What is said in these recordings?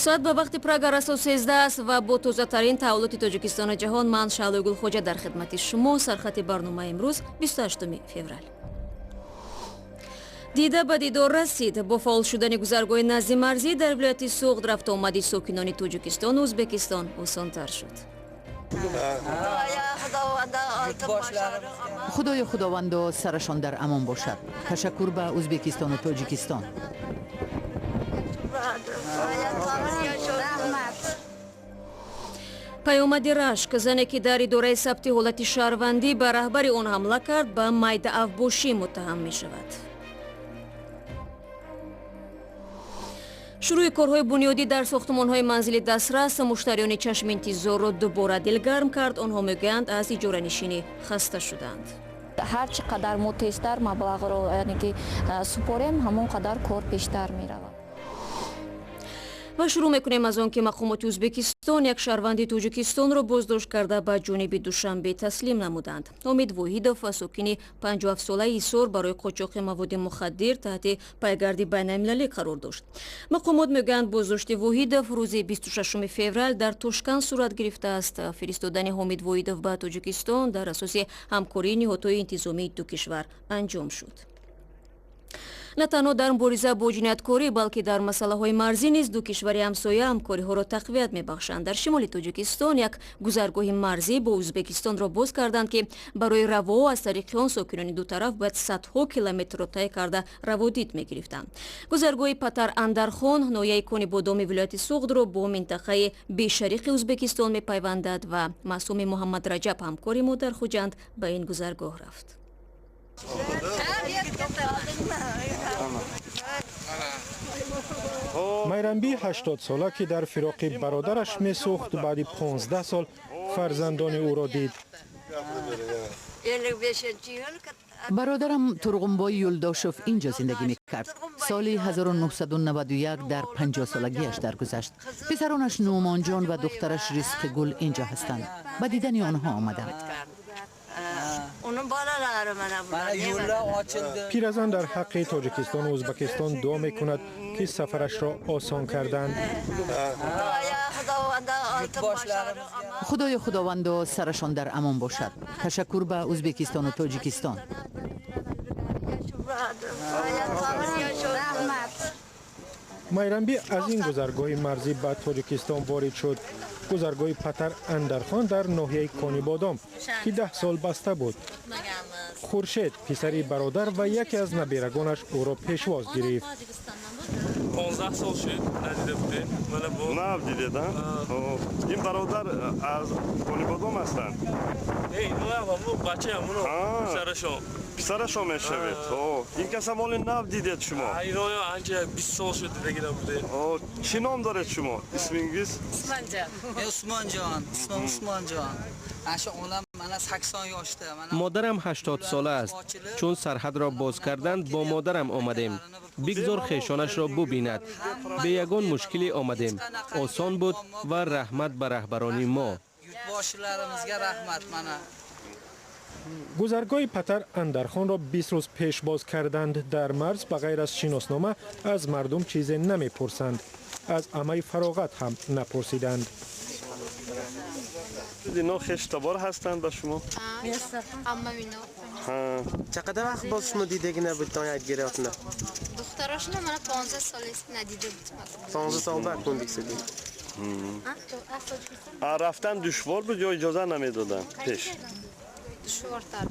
Соат ба вақти Прага расо 13 аст ва бо тозатарин таҳаввулоти Тоҷикистону ҷаҳон ман, Шаҳлои Гулхоҷа, дар хидмати шумо. Сархати барномаи имрӯз, 28 феврал. Дида ба дидор расид. Бо фаъол шудани гузаргоҳи назди марзӣ дар вилояти Суғд рафтуомади сокинони Тоҷикистону Ӯзбекистон осонтар шуд. Худои худовандо, сарашон дар амон бошад. Ташаккур ба Ӯзбекистону Тоҷикистон. Паёмади рашк: зане, ки дар идораи сабти ҳолати шаҳрвандӣ ба раҳбари он ҳамла кард, ба майдаавбошӣ муттаҳам мешавад. Шурӯи корҳои бунёдӣ дар сохтумонҳои манзили дастрас муштариёни чашминтизорро дубора дилгарм кард. Онҳо мегӯянд, аз иҷоранишинӣ хаста шуданд. Ҳар чӣ қадар мо тезтар маблағро, яъне ки, супорем, ҳамон қадар кор пештар меравад. Ва шурӯъ мекунем аз он, ки мақомоти Ӯзбекистон як шаҳрванди Тоҷикистонро боздошт карда, ба ҷониби Душанбе таслим намуданд. Ҳомид Воҳидов, сокини 57-солаи Ҳисор, барои қочоқи маводи мухаддир таҳти пайгарди байналмилалӣ қарор дошт. Мақомот мегӯянд, боздошти Воҳидов рӯзи 26 феврал дар Тошканд сурат гирифтааст. Фиристодани Ҳомид Воҳидов ба Тоҷикистон дар асоси ҳамкории ниҳодҳои интизомии ду кишвар анҷом шуд. На танҳо дар мубориза бо ҷинояткорӣ, балки дар масъалаҳои марзӣ низ ду кишвари ҳамсоя ҳамкориҳоро тақвият мебахшанд. Дар шимоли Тоҷикистон як гузаргоҳи марзӣ бо Ӯзбекистонро боз карданд, ки барои раво аз тариқи он сокинони ду тараф бояд садҳо километрро тай карда раводид мегирифтанд. Гузаргоҳи Патар Андархон ноҳияи Кони Бодоми вилояти Суғдро бо минтақаи Бешариқи Ӯзбекистон мепайвандад ва Маъсуми Муҳаммадраҷаб, ҳамкори мо дар Хуҷанд, ба ин гузаргоҳ рафт. Майрамби 80-сола, ки дар фироқи бародараш месӯхт, баъди 15 сол фарзандони ӯро дид. Бародарам Турғунбой Юлдошев инҷо зиндагӣ мекард. Соли 1991 дар 50-солагиаш даргузашт. Писаронаш Нуъмонҷон ва духтараш Ризқигул инҷо ҳастанд. Ба дидани онҳо омадам. Пиразан дар ҳаққи Тоҷикистону Ӯзбекистон дуо мекунад, ки сафарашро осон карданд. Худои худовандо, сарашон дар амон бошад. Ташаккур ба Ӯзбекистону Тоҷикистон. Майрамбӣ аз ин гузаргоҳи марзӣ ба Тоҷикистон ворид шуд. Гузаргоҳи Патар Андархон дар ноҳияи Конибодом, ки 10 сол баста буд. Хуршед, писари бародар ва яке аз наберагонаш, ӯро пешвоз гирифт. 15 сол шуд, надида будем. Нав дидед, ин бародар аз Конибодом ҳастанд? Не, ино бачаам, писарашон. Писарашон мешавед. Ин каса моли нав дидед шумо? Иноё анча 20 сол шуд, дидагӣ набудем. Чӣ ном доред шумо? Исмингиз? Усмонҷон. Усмонҷон, исмim Усмонҷон. Аша onam mana 80 yoshda. Модарам 80-сола аст. Чун сарҳадро боз карданд, бо модарам омадем. Бигзор хешонашро бубинад. Бе ягон мушкилӣ омадем. Осон буд ва раҳмат ба раҳбарони мо. Yurtboshilarimizga rahmat mana. Гузаргоҳи Патар Андархонро 20 рӯз пеш боз карданд. Дар марз ба ғайр аз шиноснома аз мардум чизе намепурсанд. Аз амаи фароғат ҳам напурсиданд. Ино хештабор ҳастанд ба шумо? Чақадар вақт боз шумо дидагӣ набудтон якдигаротна? Духтарошона мана 15 сол надида будем. 15 сол баъд кундик судед. Рафтан душвор буд ё иҷоза намедоданд пеш? Душвортар.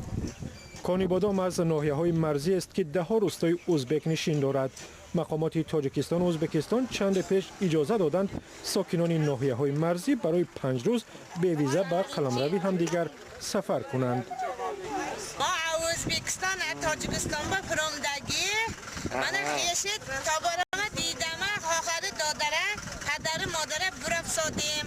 Конибодом аз ноҳияҳои марзӣ аст, ки даҳҳо рӯстои узбекнишин дорад. Мақомоти Тоҷикистону Ӯзбекистон чанде пеш иҷоза доданд, сокинони ноҳияҳои марзӣ барои 5 рӯз бевиза ба қаламрави ҳамдигар сафар кунанд. O'zbekiston Tojikiston ба фиромдагӣ mana хешид тоборама дидама хоҳари додара падари модара бураб содем.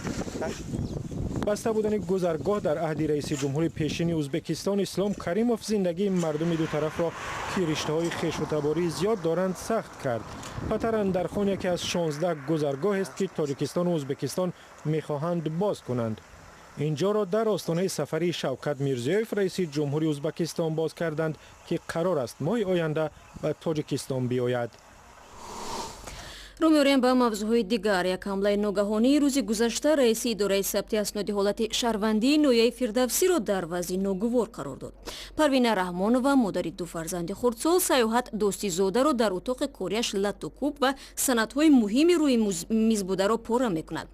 Баста будани гузаргоҳ дар аҳди раиси ҷумҳури пешини Ӯзбекистон Ислом Каримов зиндагии мардуми ду тарафро, ки риштаҳои хешутабории зиёд доранд, сахт кард. Патар Андархон яке аз 16 гузаргоҳест, ки Тоҷикистону Ӯзбекистон мехоҳанд боз кунанд. Инҷоро дар остонаи сафари Шавкат Мирзиёев, раиси ҷумҳури Ӯзбекистон, боз карданд, ки қарор аст моҳи оянда ба Тоҷикистон биёяд. Рӯ меорем ба мавзӯъҳои дигар. Як ҳамлаи ногаҳонии рӯзи гузашта раиси идораи сабти асноди ҳолати шаҳрвандии ноҳияи Фирдавсиро дар вазъи ногувор қарор дод. Парвина Раҳмонова, модари ду фарзанди хурдсол, Саёҳат Дӯстизодаро дар утоқи кориаш латту кӯб ва санадҳои муҳими рӯи миз бударо пора мекунад.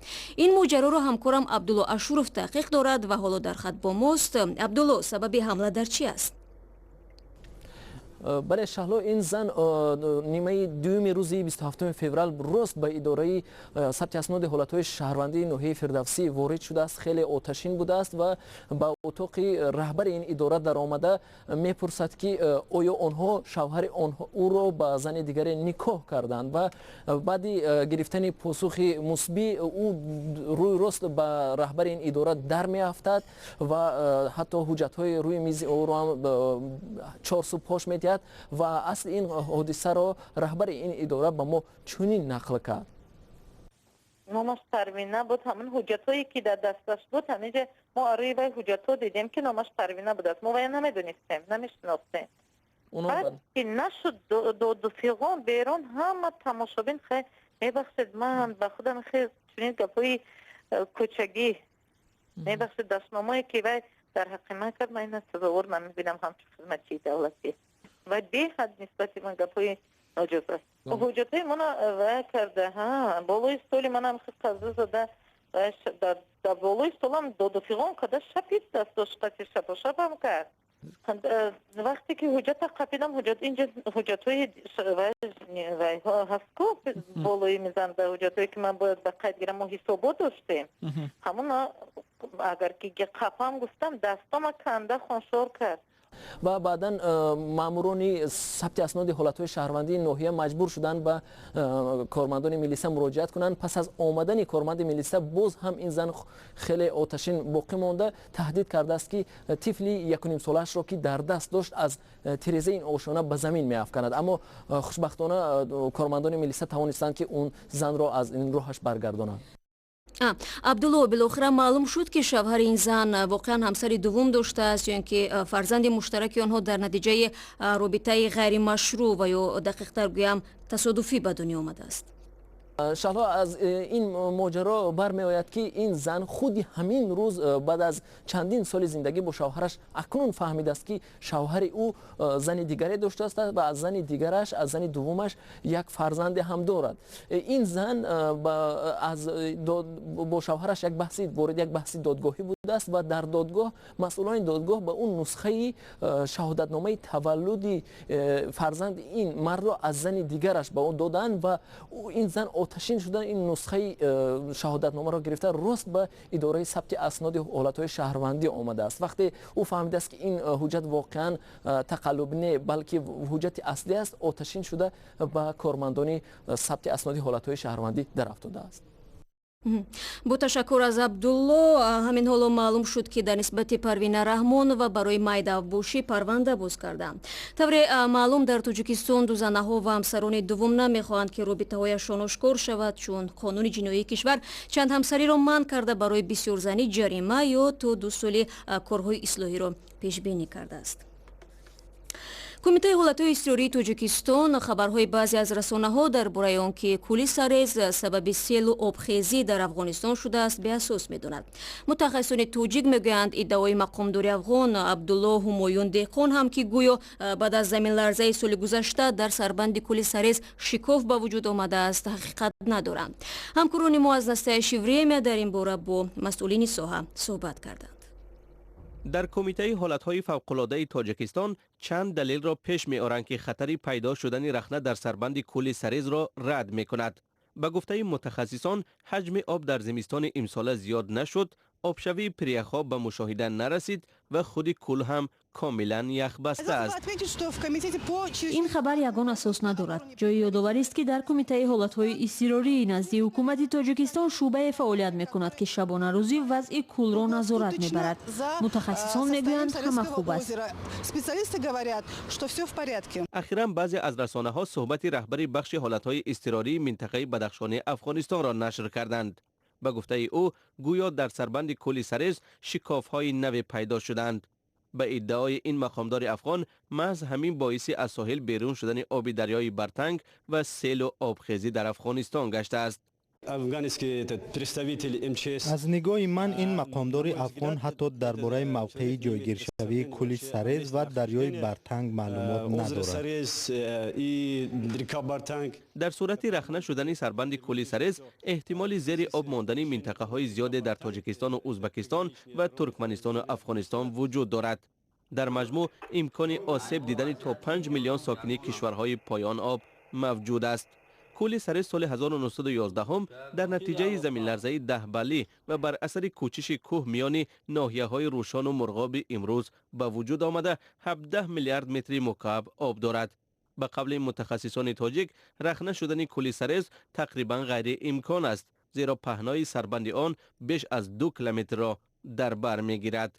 Ин моҷароро ҳамкорам Абдулло Ашуров таҳқиқ дорад ва ҳоло дар хат бо мост. Абдулло, сабаби ҳамла дар чӣ аст? Бале, Шаҳло, ин зан нимаи дуюми рӯзи 27 феврал рост ба идораи сабти асноди ҳолатҳои шаҳрвандии ноҳияи Фирдавсӣ ворид шудааст. Хеле оташин будааст ва ба утоқи раҳбари ин идора даромада мепурсад, ки оё онҳо шавҳари ӯро ба зани дигаре никоҳ карданд, ва баъди гирифтани посухи мусбӣ ӯ рӯи рост ба раҳбари ин идора дар меафтад ва ҳатто ҳуҷҷатҳои рӯи мизи ӯро ҳам чорсу пош медиҳад. Ва асли ин ҳодисаро раҳбари ин идора ба мо чунин нақл кард. Номаш Парвина буд. Ҳамин ҳуҷҷатҳое, ки дар дасташ буд, ҳаминҷа мо рӯи вай ҳуҷҷатҳо дидем, ки номаш Парвина будааст. Мо вая намедонистем, намешинохтем. Баъд ки нашуд, доду фиғон берун, ҳама тамошобин. Хе, мебахшед, ман ба худам хе чунин гапҳои кӯчагӣ, мебахшед, дастномое, ки вай дар ҳаққи ман кард, ман ина сазовор намебинам ҳамчун хизматчии давлатӣ. Ва беҳад нисбати ман гапҳои ноҷоз аст. Ҳуҷҷатҳои мана вай карда, ҳа, болои столи манам қаза зада, дар болои столам доду фиғон карда, шапид, дастошқати шапошапам кард. Вақте ки ҳуҷҷата қапидам, ҳуҷҷат инҷа, ҳуҷҷатҳои вайҳо ҳаст ку болои мизанда, ҳуҷҷатҳое, ки ман бояд ба қайд гирам, мо ҳисобот доштем, ҳамона агар ки қапам гуфтам, дастома канда хуншор кард. Ва баъдан маъмурони сабти асноди ҳолатҳои шаҳрвандии ноҳия маҷбур шуданд ба кормандони милиса муроҷиат кунанд. Пас аз омадани корманди милиса боз ҳам ин зан хеле оташин боқӣ монда, таҳдид кардааст, ки тифли якунимсолаашро, ки дар даст дошт, аз тирезаи ин ошёна ба замин меафканад. Аммо хушбахтона кормандони милиса тавонистанд, ки он занро аз ин роҳаш баргардонанд. Абдулло, билохира маълум шуд, ки шавҳари ин зан воқеан ҳамсари дуввум доштааст ё ин ки фарзанди муштараки онҳо дар натиҷаи робитаи ғайримашрӯъ ва ё дақиқтар гӯям, тасодуфӣ ба дунё омадааст? Шаҳло, аз ин моҷаро бармеояд, ки ин зан худи ҳамин рӯз, баъд аз чандин соли зиндагӣ бо шавҳараш, акнун фаҳмидааст, ки шавҳари ӯ зани дигаре доштааст ва аз зани дигараш, аз зани дуввумаш, як фарзанде ҳам дорад. Ин зан бо шавҳараш як баҳси ворид як баҳси додгоҳӣ будааст ва дар додгоҳ масъулони додгоҳ ба ӯ нусхаи шаҳодатномаи таваллуди фарзанди ин мардро аз зани дигараш ба ӯ доданд ва ин зан оташин шудан ин нусхаи шаҳодатномаро гирифта, рост ба идораи сабти асноди ҳолатҳои шаҳрвандӣ омадааст. Вақте ӯ фаҳмидааст, ки ин ҳуҷҷат воқеан тақаллуб не, балки ҳуҷҷати аслӣ аст, оташин шуда ба кормандони сабти асноди ҳолатҳои шаҳрвандӣ дарафтодааст. Бо ташаккур аз Абдулло. Ҳамин ҳоло маълум шуд, ки дар нисбати Парвина Раҳмонова барои майдаавбошӣ парванда боз карданд. Тавре маълум, дар Тоҷикистон дузанаҳо ва ҳамсарони дуввум намехоҳанд, ки робитаҳояшон ошкор шавад, чун қонуни ҷиноии кишвар чандҳамсариро манъ карда, барои бисёрзанӣ ҷарима ё то 2 соли корҳои ислоҳиро пешбинӣ кардааст. Кумитаи ҳолатҳои изтирории Тоҷикистон хабарҳои баъзе аз расонаҳо дар бораи он ки кӯли Сарез сабаби селу обхезӣ дар Афғонистон шудааст, беасос медонад. Мутахассисони тоҷик мегӯянд, иддаои мақомдори афғон Абдулло Ҳумоюн Деҳқон ҳам, ки гӯё баъд аз заминларзаи соли гузашта дар сарбанди кӯли Сарез шикоф ба вуҷуд омадааст, ҳақиқат надоранд. Ҳамкорони мо аз «Настоящее время» дар ин бора бо масъулини соҳа суҳбат карданд. Дар Кумитаи ҳолатҳои фавқулодаи Тоҷикистон чанд далелро пеш меоранд, ки хатари пайдо шудани рахна дар сарбанди кӯли Сарезро рад мекунад. Ба гуфтаи мутахассисон, ҳаҷми об дар зимистони имсола зиёд нашуд, обшавии пиряхҳо ба мушоҳида нарасид ва худи кӯл ҳам комилан яхбаста аст. Ин хабар ягон асос надорад. Ҷои ёдоварист, ки дар Кумитаи ҳолатҳои изтирории назди ҳукумати Тоҷикистон шӯъбае фаъолият мекунад, ки шабонарӯзӣ вазъи кӯлро назорат мебарад. Мутахассисон мегӯянд, ҳама хуб аст. Ахиран баъзе аз расонаҳо суҳбати раҳбари бахши ҳолатҳои изтирории минтақаи Бадахшонии Афғонистонро нашр карданд. Ба гуфтаи ӯ, гӯё дар сарбанди кӯли Сарез шикофҳои наве пайдо шуданд. Ба иддаои ин мақомдори афғон, маҳз ҳамин боиси аз соҳил берун шудани оби дарёи Бартанг ва селу обхезӣ дар Афғонистон гаштааст. Аз нигоҳи ман, ин мақомдори афғон ҳатто дар бораи мавқеи ҷойгиршавии кӯли Сарез ва дарёи Бартанг маълумот надорад. Дар сурати рахна шудани сарбанди кӯли Сарез, эҳтимоли зери об мондани минтақаҳои зиёде дар Тоҷикистону Узбакистон ва Туркманистону Афғонистон вуҷуд дорад. Дар маҷмӯъ, имкони осеб дидани то 5 миллион сокини кишварҳои поён об мавҷуд аст. Кӯли Сарез соли 1911 дар натиҷаи заминларзаи 10 баллӣ ва бар асари кӯчиши кӯҳ миёни ноҳияҳои Рӯшону Мурғоби имрӯз ба вуҷуд омада, 17 миллиард метри мукааб об дорад. Ба қавли мутахассисони тоҷик, рахна шудани кӯли Сарез тақрибан ғайриимкон аст, зеро паҳнои сарбанди он беш аз 2 километрро дар бар мегирад.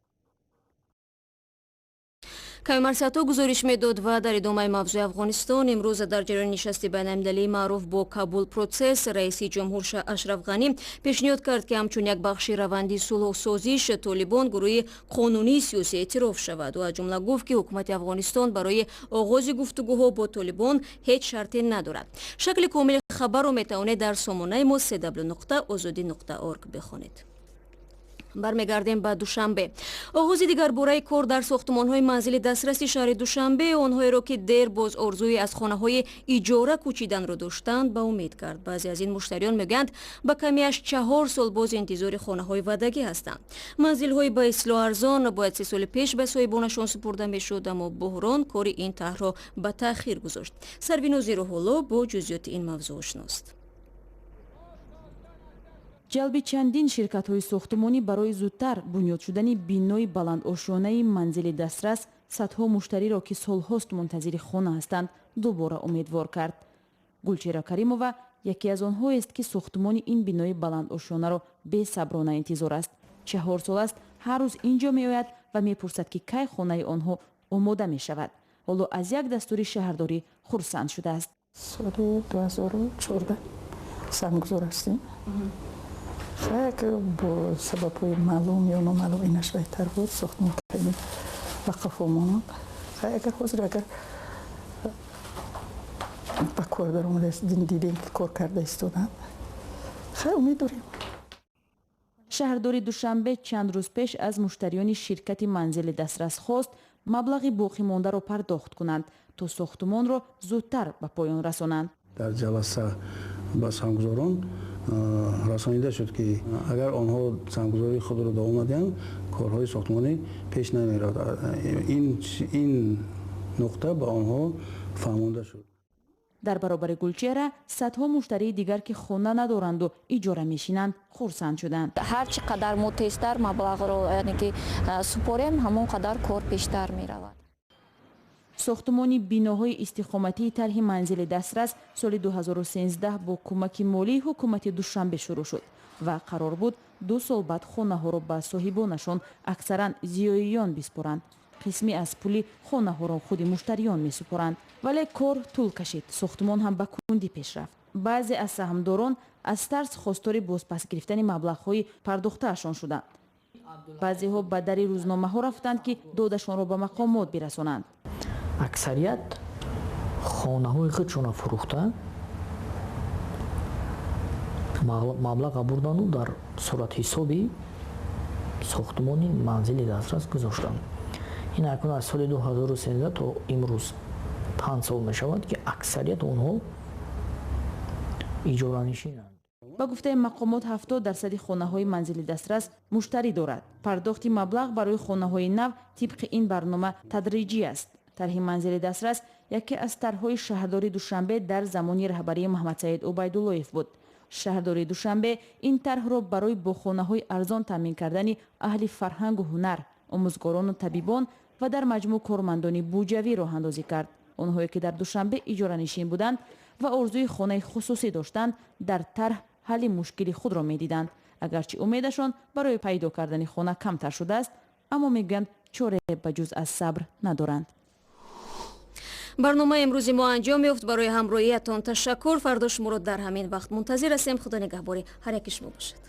Каюмарсато гузориш медод. Ва дар идомаи мавзӯи Афғонистон, имрӯз дар ҷараёни нишасти байналмилалии маъруф бо Кабул процесс раиси ҷумҳур Ашраф Ғанӣ пешниҳод кард, ки ҳамчун як бахши раванди сулҳсозиш Толибон гурӯҳи қонунии сиёсӣ эътироф шавад. Ӯ аз ҷумла гуфт, ки ҳукумати Афғонистон барои оғози гуфтугӯҳо бо Толибон ҳеҷ шарте надорад. Шакли комили хабарро метавонед дар сомонаи мо cw.ozodi.org бихонед. Бармегардем ба Душанбе. Оғози дигарбораи кор дар сохтмонҳои манзили дастраси шаҳри Душанбе онҳоеро, ки дер боз орзуи аз хонаҳои иҷора кӯчиданро доштанд, ба умед кард. Баъзе аз ин муштариён мегӯянд, ба камиаш 4 сол боз интизори хонаҳои ваъдагӣ ҳастанд. Манзилҳои ба истилоҳ арзон бояд 3 соли пеш ба соҳибонашон супурда мешуд, аммо буҳрон кори ин тарҳро ба таъхир гузошт. Сарвинози Рӯҳулло бо ҷузъиёти ин мавзӯъ ошност. Ҷалби чандин ширкатҳои сохтумонӣ барои зудтар бунёд шудани бинои баландошёнаи манзили дастрас садҳо муштариро, ки солҳост мунтазири хона ҳастанд, дубора умедвор кард. Гулчера Каримова яке аз онҳоест, ки сохтумони ин бинои баландошёнаро бесаброна интизор аст. 4 сол аст, ҳар рӯз ин ҷо меояд ва мепурсад, ки кай хонаи онҳо омода мешавад. Ҳоло аз як дастури шаҳрдорӣ хурсанд шудааст. Соли 2014 саҳмгузор ҳастем. Як бо сабабҳои маълум ё номаълум инаш беҳтар буд, сохтмон кардем, ба қафо монд. Агар ҳозир агар ба кор даромада, дидем, ки кор карда истоданд, хай, умед дорем. Шаҳрдори Душанбе чанд рӯз пеш аз муштариёни ширкати манзили дастрас хост, маблағи боқимондаро пардохт кунанд, то сохтумонро зудтар ба поён расонанд. Дар ҷаласа ба саҳмгузорон расонида шуд, ки агар онҳо саҳмгузории худро давом надиҳанд, корҳои сохтмонӣ пеш намеравад. Ин нуқта ба онҳо фаҳмонда шуд. Дар баробари Гулчеҳра садҳо муштарии дигар, ки хона надоранду иҷора мешинанд, хурсанд шуданд. Ҳар чӣ қадар мо тезтар маблағро, яъне ки, супорем, ҳамон қадар кор пештар меравад. Сохтумони биноҳои истиқоматии тарҳи манзили дастрас соли 2013 бо кӯмаки молии ҳукумати Душанбе шурӯъ шуд ва қарор буд, 2 сол баъд хонаҳоро ба соҳибонашон, аксаран зиёиён, биспоранд. Қисме аз пули хонаҳоро худи муштариён месупоранд. Вале кор тӯл кашид, сохтумон ҳам ба кундӣ пеш рафт. Баъзе аз саҳмдорон аз тарс хостори бозпас гирифтани маблағҳои пардохтаашон шуданд. Баъзеҳо ба дари рӯзномаҳо рафтанд, ки додашонро ба мақомот бирасонанд. Аксарият хонаҳои худшонро фурӯхта, маблаға бурдану дар суратҳисоби сохтумони манзили дастрас гузоштанд. Ин акнун аз соли 2013 то имрӯз 5 сол мешавад, ки аксарияти онҳо иҷоранишинанд. Ба гуфтаи мақомот, 70 дарсади хонаҳои манзили дастрас муштарӣ дорад. Пардохти маблағ барои хонаҳои нав тибқи ин барнома тадриҷӣ аст. Тарҳи манзили дастрас яке аз тарҳҳои шаҳрдори Душанбе дар замони раҳбарии Муҳаммадсаид Убайдуллоев буд. Шаҳрдори Душанбе ин тарҳро барои бо хонаҳои арзон таъмин кардани аҳли фарҳангу ҳунар, омӯзгорону табибон ва дар маҷмӯъ кормандони буҷавӣ роҳандозӣ кард. Онҳое, ки дар Душанбе иҷоранишин буданд ва орзуи хонаи хусусӣ доштанд, дар тарҳ ҳалли мушкили худро медиданд. Агарчи умедашон барои пайдо кардани хона камтар шудааст, аммо мегӯянд, чорае ба ҷуз аз сабр надоранд. Барномаи имрӯзи мо анҷом ёфт. Барои ҳамроҳиятон ташаккур. Фардо шуморо дар ҳамин вақт мунтазир ҳастем. Худо нигаҳбори ҳар яки шумо бошад.